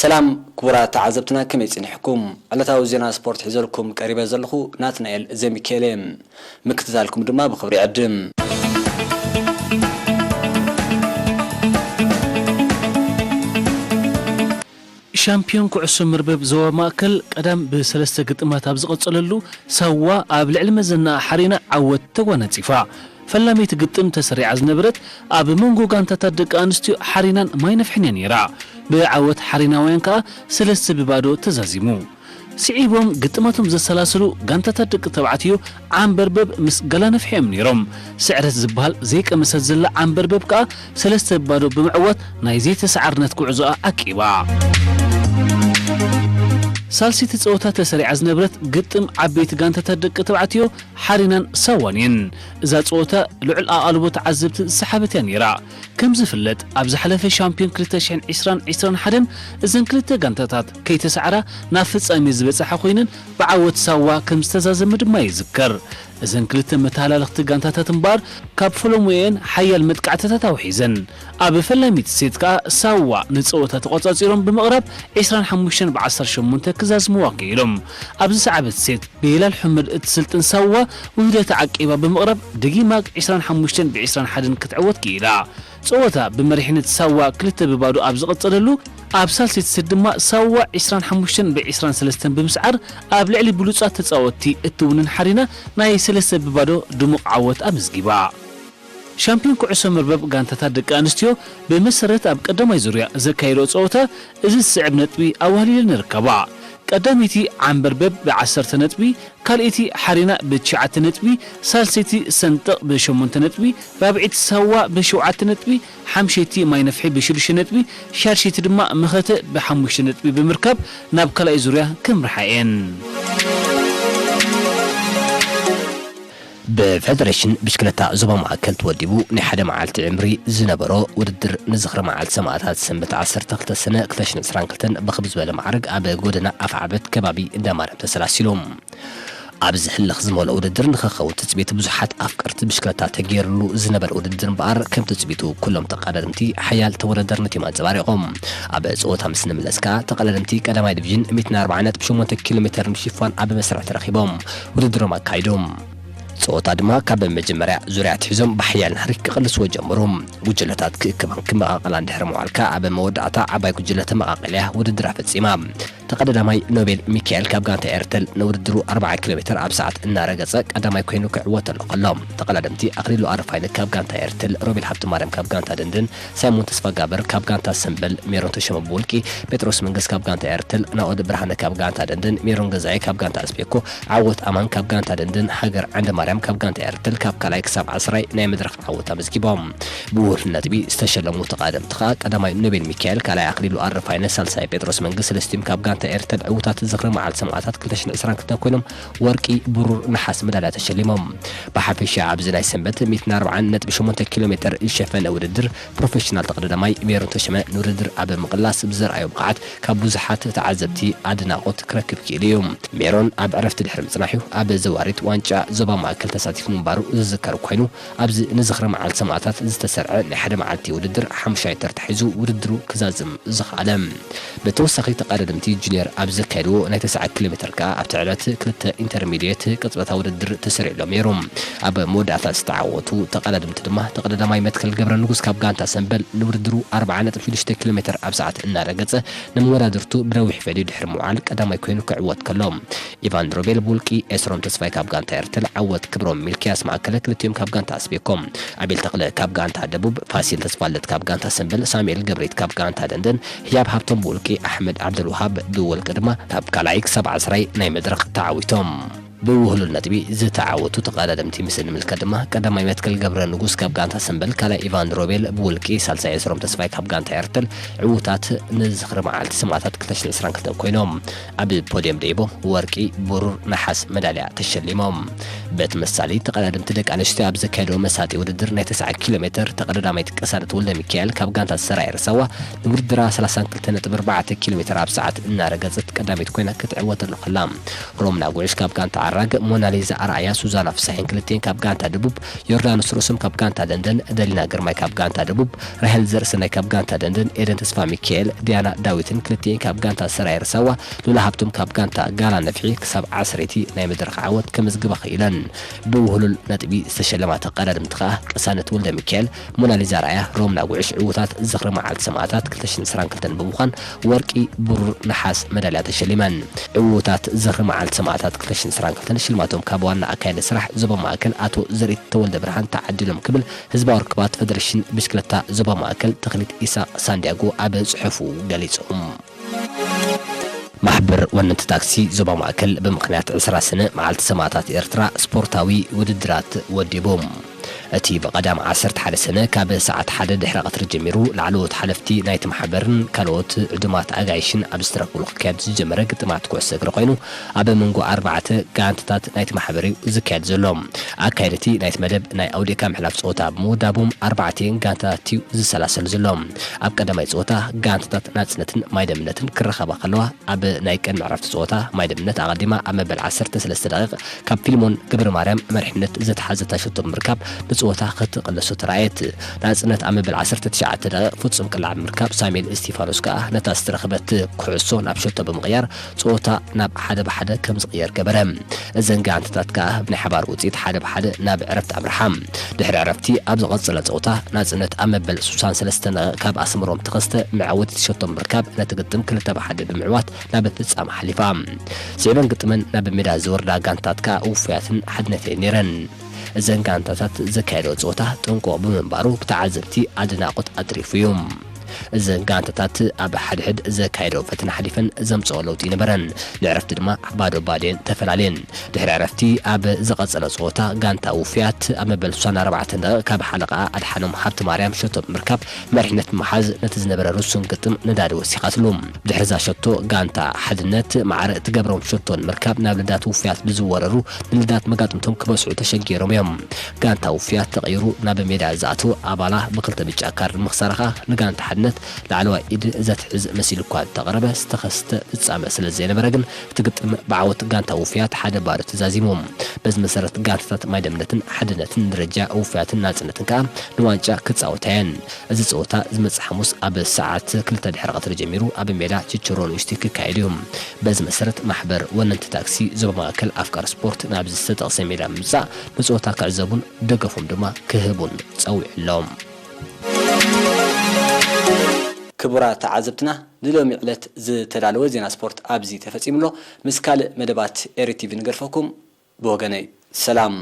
ሰላም ክቡራት ተዓዘብትና፣ ከመይ ጸኒሕኩም? ዕለታዊ ዜና ስፖርት ሒዘልኩም ቀሪበ ዘለኹ ናትናኤል ዘሚካኤል እየ። ምክትታልኩም ድማ ብኽብሪ ይዕድም። ሻምፒዮን ኩዕሶ መርበብ ዞባ ማእከል ቀዳም ብሰለስተ ግጥማት ኣብ ዝቐጸለሉ፣ ሳዋ ኣብ ልዕሊ መዘና ሓሪና ዓወት ተጓናጺፋ። ፈላመይቲ ግጥም ተሰሪዓ ዝነበረት ኣብ መንጎ ጋንታታት ደቂ ኣንስትዮ ሓሪናን ማይ ነፍሕን እያ ነይራ። ብዓወት ሓሪናውያን ከኣ ሰለስተ ብባዶ ተዛዚሙ። ስዒቦም ግጥማቶም ዘሰላሰሉ ጋንታታት ደቂ ተባዕትዮ ዓንበርበብ ምስ ገላ ነፍሒ እዮም ነይሮም። ስዕረት ዝበሃል ዘይቀመሰት ዘላ ዓንበርበብ ከኣ ሰለስተ ብባዶ ብምዕዋት ናይ ዘይተሰዓርነት ጉዕዞኣ ዓቂባ። ሳልሲቲ ጸወታ ተሰሪዓ ዝነበረት ግጥም ዓበይቲ ጋንታታት ደቂ ተባዕትዮ ሓሪናን ሳዋን እየን። እዛ ጸወታ ልዑል ኣቓልቦ ተዓዘብቲ ዝሰሓበት እያ ነይራ። ከም ዝፍለጥ፣ ኣብ ዝሓለፈ ሻምፒዮን ክልተ ሽሕን ዕስራን ዕስራን ሓደን እዘን ክልተ ጋንታታት ከይተሳዕራ ናብ ፍጻሜ ዝበጽሓ ኮይነን፣ ብዓወት ሳዋ ከም ዝተዛዘመ ድማ ይዝከር። እዘን ክልተ መተሃላለኽቲ ጋንታታት እምበኣር፣ ካብ ፈለሙኤን ሓያል መጥቃዕትታት ኣውሒዘን። ኣብ ፈላሚት ሴት ከኣ ሳዋ ንጸወታ ተቖጻጺሮም ብምቕራብ ዕስራን ሓሙሽተን ብዓሰርተ ሸሞንተ ክዛዝምዋ ክኢሎም። ኣብ ዝሰዓበት ሴት ብሂላል ሑመድ እትስልጥን ሳዋ ውህደታ ዓቂባ ብምቕራብ ደጊማ ዕስራን ሓሙሽተን ብዕስራን ሓደን ክትዕወት ክኢላ። ጸወታ ብመሪሕነት ሳዋ ክልተ ብባዶ ኣብ ዝቐጸለሉ፣ ኣብ ሳልሰይቲ ሴት ድማ ሳዋ ዕስራን ሓሙሽተን ብዕስራን ሰለስተን ብምስዓር ኣብ ልዕሊ ብሉጻት ተጻወትቲ እትውንን ሓሪና ናይ ሰለስተ ብባዶ ድሙቕ ዓወት ኣመዝጊባ። ሻምፒዮን ኩዕሶ መርበብ ጋንታታት ደቂ ኣንስትዮ ብመሰረት ኣብ ቀዳማይ ዙርያ ዘካየዶ ጸወታ እዚ ዝስዕብ ነጥቢ ኣዋህሊለን ይርከባ። ቀዳመይቲ ዓንበርበብ ብዓሰርተ ነጥቢ፣ ካልኣይቲ ሓሪና ብትሽዓተ ነጥቢ፣ ሳልሰይቲ ሰንጠቕ ብሸሞንተ ነጥቢ፣ ራብዐይቲ ሳዋ ብሸውዓተ ነጥቢ፣ ሓምሸይቲ ማይ ነፍሒ ብሽዱሽተ ነጥቢ፣ ሻድሸይቲ ድማ መኸተ ብሓሙሽተ ነጥቢ ብምርካብ ናብ ካልኣይ ዙርያ ክምርሓ እየን። ብፌደሬሽን ብሽክለታ ዞባ ማእከል ተወዲቡ ናይ ሓደ መዓልቲ ዕምሪ ዝነበሮ ውድድር ንዝኽሪ መዓልቲ ሰማእታት ሰንበት ዓሰርተ ክልተ ሰነ ክልተ ሽሕን ዕስራን ክልተን ብኽብ ዝበለ ማዕርግ ኣብ ጎደና ኣፍዓበት ከባቢ እንዳ ማርያም ተሰላሲሉ። ኣብዚ ህልኽ ዝመልኦ ውድድር ንኽኸውን ትጽቢት ብዙሓት ኣፍቀርቲ ብሽክለታ ተገይርሉ ዝነበረ ውድድር እምበኣር፣ ከም ትጽቢቱ ኩሎም ተቐዳደምቲ ሓያል ተወዳዳርነት እዮም ኣንጸባሪቖም። ኣብ ጸወታ ምስ ንምለስ ከኣ፣ ተቐዳደምቲ ቀዳማይ ዲቪዥን ሚእትን ኣርባዓን ነጥቢ ሸሞንተ ኪሎ ሜተር ንምሽፋን ኣብ መስርዕ ተረኺቦም ውድድሮም ኣካይዶም። ጸወታ ድማ ካብ መጀመርያ ዙርያ ኣትሒዞም ብሓያል ናህሪ ክቕልስዎ ጀመሩ። ጉጅለታት ክእክባን ክመቓቐላን ድሕሪ ምውዓል ከኣ፣ ኣብ መወዳእታ ዓባይ ጉጅለ ተመቓቒላ ውድድራ ፈጺማ። ተቐዳዳማይ ኖቤል ሚካኤል ካብ ጋንታ ኤርተል ንውድድሩ ኣርብዓ ኪሎ ሜተር ኣብ ሰዓት እናረገጸ ቀዳማይ ኮይኑ ክዕወተሉ ከሎ፣ ተቐዳደምቲ ኣኽሊሉ ኣረፋይነ ካብ ጋንታ ኤርተል፣ ሮቤል ሃብተማርያም ካብ ጋንታ ደንደን፣ ሳይሞን ተስፋጋብር ካብ ጋንታ ሰምበል፣ ሜሮን ተሾመ ብውልቂ፣ ጴጥሮስ መንግስ ካብ ጋንታ ኤርተል፣ ናኦድ ብርሃነ ካብ ጋንታ ደንደን፣ ሜሮን ገዛኢ ካብ ጋንታ ኣስቤኮ፣ ዓወት ኣማን ካብ ጋንታ ደንደን፣ ሃገር ዓንደማርያም ካብ ጋንታ ኤርተል ካብ ካልኣይ ክሳብ ዓስራይ ናይ መድረኽ ዓወት ኣመዝጊቦም። ብውህሉል ነጥቢ ዝተሸለሙ ተቐዳደምቲ ከኣ ቀዳማይ ኖቤል ሚካኤል፣ ካልኣይ ኣኽሊሉ ኣረፋይነ፣ ሳልሳይ ጴጥሮስ መንግስ፣ ሰለስቲኦም ካብ ጋንታ ኤርተል ዕዉታት ዝኽሪ መዓልቲ ሰማእታት ክልተ ሽሕን ዕስራን ክልተን ኮይኖም ወርቂ፣ ብሩር፣ ነሓስ መዳልያ ተሸሊሞም። ብሓፈሻ ኣብዚ ናይ ሰንበት ሚእትን ኣርባዓን ነጥቢ ሸሞንተ ኪሎ ሜተር ዝሸፈነ ውድድር ፕሮፌሽናል ተቐዳዳማይ ሜሮን ተሸመ ንውድድር ኣብ ምቕላስ ብዘርኣዮ ብቕዓት ካብ ብዙሓት ተዓዘብቲ ኣድናቖት ክረክብ ክኢሉ እዩ። ሜሮን ኣብ ዕረፍቲ ድሕሪ ምጽናሕ እዩ ኣብ ዘዋሪት ዋንጫ ዞባ ማእከል ተሳቲፉ ምንባሩ ዝዝከር ኮይኑ፣ ኣብዚ ንዝኽሪ መዓልቲ ሰማእታት ዝተሰርዐ ናይ ሓደ መዓልቲ ውድድር ሓሙሻይ ተርታ ሒዙ ውድድሩ ክዛዝም ዝኸኣለ። ብተወሳኺ ተቐዳደምቲ ጁኒየር ኣብ ዘካየድዎ ናይ ተስዓ ኪሎ ሜተር ከኣ ኣብቲ ዕለት ክልተ ኢንተርሚድየት ቅጽበታዊ ውድድር ተሰሪዕሎም ነይሩ። ኣብ መወዳእታ ዝተዓወቱ ተቐዳደምቲ ድማ ተቐዳዳማይ መትከል ገብረ ንጉስ ካብ ጋንታ ሰምበል ንውድድሩ ኣርብዓ ነጥቢ ሽዱሽተ ኪሎ ሜተር ኣብ ሰዓት እናረገጸ ንመወዳድርቱ ብነዊሕ ፈድዩ ድሕሪ ምውዓል ቀዳማይ ኮይኑ ክዕወት ከሎ፣ ኢቫን ሮቤል ብውልቂ፣ ኤስሮም ተስፋይ ካብ ጋንታ ኤርተል፣ ዓወት ክብሮም ሚልክያስ ማእከለ ክልቲኦም ካብ ጋንታ ኣስቤኮ፣ ኣቤል ተኽለ ካብ ጋንታ ደቡብ፣ ፋሲል ተስፋለት ካብ ጋንታ ሰምበል፣ ሳሙኤል ገብሬት ካብ ጋንታ ደንደን፣ ህያብ ሃብቶም ብውልቂ፣ ኣሕመድ ዓብደልውሃብ ብውልቂ ድማ ካብ ካልኣይ ክሳብ ዓስራይ ናይ መድረኽ ተዓዊቶም። ብውህሉል ነጥቢ ዝተዓወቱ ተቐዳደምቲ ምስ እንምልከት ድማ፣ ቀዳማይ መትከል ገብረ ንጉስ ካብ ጋንታ ሰምበል፣ ካልኣይ ኢቫን ሮቤል ብውልቂ፣ ሳልሳይ ኤስሮም ተስፋይ ካብ ጋንታ ኤርተል ዕዉታት ንዝኽሪ መዓልቲ ሰማእታት ክልተ ሽሕን ዕስራን ክልተን ኮይኖም ኣብ ፖድየም ደይቦም ወርቂ፣ ብሩር፣ ነሓስ መዳልያ ተሸሊሞም። በተመሳሳሊ ተቐዳደምቲ ደቂ ኣንስትዮ ኣብ ዘካየደኦ መሳጢ ውድድር ናይ ተስዓ ኪሎ ሜተር ተቐዳዳማይት ቅሳነት ወልደ ሚካኤል ካብ ጋንታ ሰራየ ርሳዋ ንውድድራ ሰላሳን ክልተ ነጥቢ ኣርባዕተ ኪሎ ሜተር ኣብ ሰዓት እናረገጸት ቀዳመይቲ ኮይና ክትዕወተሉ ከላ፣ ሮምና ጉዕሽ ካብ ጋንታ ራግ ሞናሊዛ ኣርኣያ፣ ሱዛና ፍሳሒን ክልቲኤን ካብ ጋንታ ደቡብ፣ ዮርዳኖስ ሩስም ካብ ጋንታ ደንደን፣ ደሊና ግርማይ ካብ ጋንታ ደቡብ፣ ራሄል ዘርእሰናይ ካብ ጋንታ ደንደን፣ ኤደን ተስፋ ሚካኤል፣ ዲያና ዳዊትን ክልቲኤን ካብ ጋንታ ሰራየ ርሳዋ፣ ሉላ ሃብቶም ካብ ጋንታ ጋላ ነፍሒ ክሳብ ዓሰርይቲ ናይ መድረኽ ዓወት ከመዝግባ ክኢለን። ብውህሉል ነጥቢ ዝተሸለማ ተቐዳደምቲ ከኣ ቅሳነት ወልደ ሚካኤል፣ ሞናሊዛ ኣርኣያ፣ ሮምና ጉዕሽ ዕዉታት ዝኽሪ መዓልቲ ሰማእታት ክልተ ሽሕን ዕስራን ክልተን ብምዃን ወርቂ፣ ብሩር፣ ነሓስ መዳልያ ተሸሊመን። ዕዉታት ዝኽሪ መዓልቲ ሰማእታት ክልተ ሽሕን ዕስራን ክልተን ሽልማቶም ካብ ዋና ኣካያዲ ስራሕ ዞባ ማእከል ኣቶ ዘርኢት ተወልደ ብርሃን ተዓዲሎም ክብል ህዝባዊ ርክባት ፈደረሽን ብሽክለታ ዞባ ማእከል ተኽሊት ኢሳቕ ሳንዲያጎ ኣብ ጽሑፉ ገሊጹ። ማሕበር ወነንቲ ታክሲ ዞባ ማእከል ብምኽንያት ዕስራ ሰነ መዓልቲ ሰማእታት ኤርትራ ስፖርታዊ ውድድራት ወዲቡ። እቲ ብቐዳም ዓሰርተ ሓደ ሰነ ካብ ሰዓት ሓደ ድሕሪ ቀትሪ ጀሚሩ ላዕለዎት ሓለፍቲ ናይቲ ማሕበርን ካልኦት ዕዱማት ኣጋይሽን ኣብ ዝተረኽብሉ ክካየድ ዝጀመረ ግጥማት ኩዕሶ እግሪ ኮይኑ፣ ኣብ መንጎ ኣርባዕተ ጋንታታት ናይቲ ማሕበር እዩ ዝካየድ ዘሎ። ኣካየድቲ ናይቲ መደብ ናይ ኣውዲእካ ምሕላፍ ጸወታ ብምውዳቦም ኣርባዕቲኤን ጋንታታት እዩ ዝሰላሰል ዘሎ። ኣብ ቀዳማይ ጸወታ ጋንታታት ናጽነትን ማይደምነትን ክራኸባ ከለዋ፣ ኣብ ናይ ቅድሚ ዕረፍቲ ጸወታ ማይደምነት ኣቐዲማ ኣብ መበል ዓሰርተ ሰለስተ ደቂቕ ካብ ፊልሞን ገብረማርያም መሪሕነት ዘትሓዘታ ሸቶ ብምርካብ ንጸወታ ክትቕለሶ ተራእየት። ናጽነት ኣብ መበል ዓሰርተ ትሽዓተ ደቂቕ ፍጹም ቅላዕ ብምርካብ ሳሙኤል እስቲፋኖስ ከኣ ነታ ዝተረኽበት ኩዕሶ ናብ ሸቶ ብምቕያር ጸወታ ናብ ሓደ ብሓደ ከም ዝቕየር ገበረ። እዘን ጋንታታት ከኣ ብናይ ሓባር ውጽኢት ሓደ ብሓደ ናብ ዕረፍቲ ኣምርሓ። ድሕሪ ዕረፍቲ ኣብ ዝቐጸለ ጸወታ ናጽነት ኣብ መበል ሱሳን ሰለስተን ካብ ኣስመሮም ተኸስተ መዓወቲ ትሸቶም ምርካብ ነቲ ግጥም ክልተ ብሓደ ብምዕዋት ናብ ፍጻመ ሓሊፋ። ስዒበን ግጥመን ናብ ሜዳ ዝወርዳ ጋንታት ከኣ ውፉያትን ሓድነትን ነይረን። እዘን ጋንታታት ዘካየደኦ ጸወታ ጥንቁቕ ብምንባሩ ብተዓዘብቲ ኣድናቖት ኣትሪፉ እዩ። እዘን ጋንታታት ኣብ ሓድሕድ ዘካየደኦ ፈተና ሓሊፈን ዘምጽኦ ለውጢ ይነበረን። ንዕረፍቲ ድማ ባዶ ባዶን ተፈላለየን። ድሕሪ ዕረፍቲ ኣብ ዝቐጸለ ጸወታ ጋንታ ውፉያት ኣብ መበል ሱሳን ኣርባዕተን ደቂቕ ካብ ሓለቓ ኣድሓኖም ሃብተማርያም ሸቶ ብምርካብ መሪሕነት ብምሓዝ ነቲ ዝነበረ ርሱን ግጥም ነዳዲ ወሲኻትሉ። ብድሕሪ እዛ ሸቶ ጋንታ ሓድነት ማዕረ እትገብሮም ሸቶ ንምርካብ ናብ ልዳት ውፉያት ብዝወረሩ ንልዳት መጋጥምቶም ክበጽሑ ተሸጊሮም እዮም። ጋንታ ውፉያት ተቐይሩ ናብ ሜዳ ዝኣተወ ኣባላ ብክልተ ብጫ ካርድ ምኽሳራ ከኣ ንጋንታ ሓድነት ላዕለዋይ ኢድ ዘትሕዝ መሲሉ እኳ እንተቐረበ ዝተኸስተ ፍጻመ ስለ ዘይነበረ ግን እቲ ግጥም ብዓወት ጋንታ ውፉያት ሓደ ባዶ ተዛዚሙ። በዚ መሰረት ጋንታታት ማይደምነትን ሓድነትን ደረጃ ውፉያትን ናጽነትን ከኣ ንዋንጫ ክጻወታ እየን። እዚ ጸወታ ዝመጽእ ሓሙስ ኣብ ሰዓት ክልተ ድሕሪ ቀትሪ ጀሚሩ ኣብ ሜዳ ችችሮ ንእሽቲ ክካየድ እዩ። በዚ መሰረት ማሕበር ወነንቲ ታክሲ ዞባ ማእከል ኣፍቃር ስፖርት ናብዚ ዝተጠቕሰ ሜዳ ብምምጻእ ንጸወታ ክዕዘቡን ደገፎም ድማ ክህቡን ጸዊዑ ኣሎ። ክቡራት ተዓዘብትና፣ ንሎሚ ዕለት ዝተዳለወ ዜና ስፖርት ኣብዚ ተፈጺሙ ኣሎ። ምስ ካልእ መደባት ኤሪ ቲቪ ንገድፈኩም። ብወገነይ ሰላም።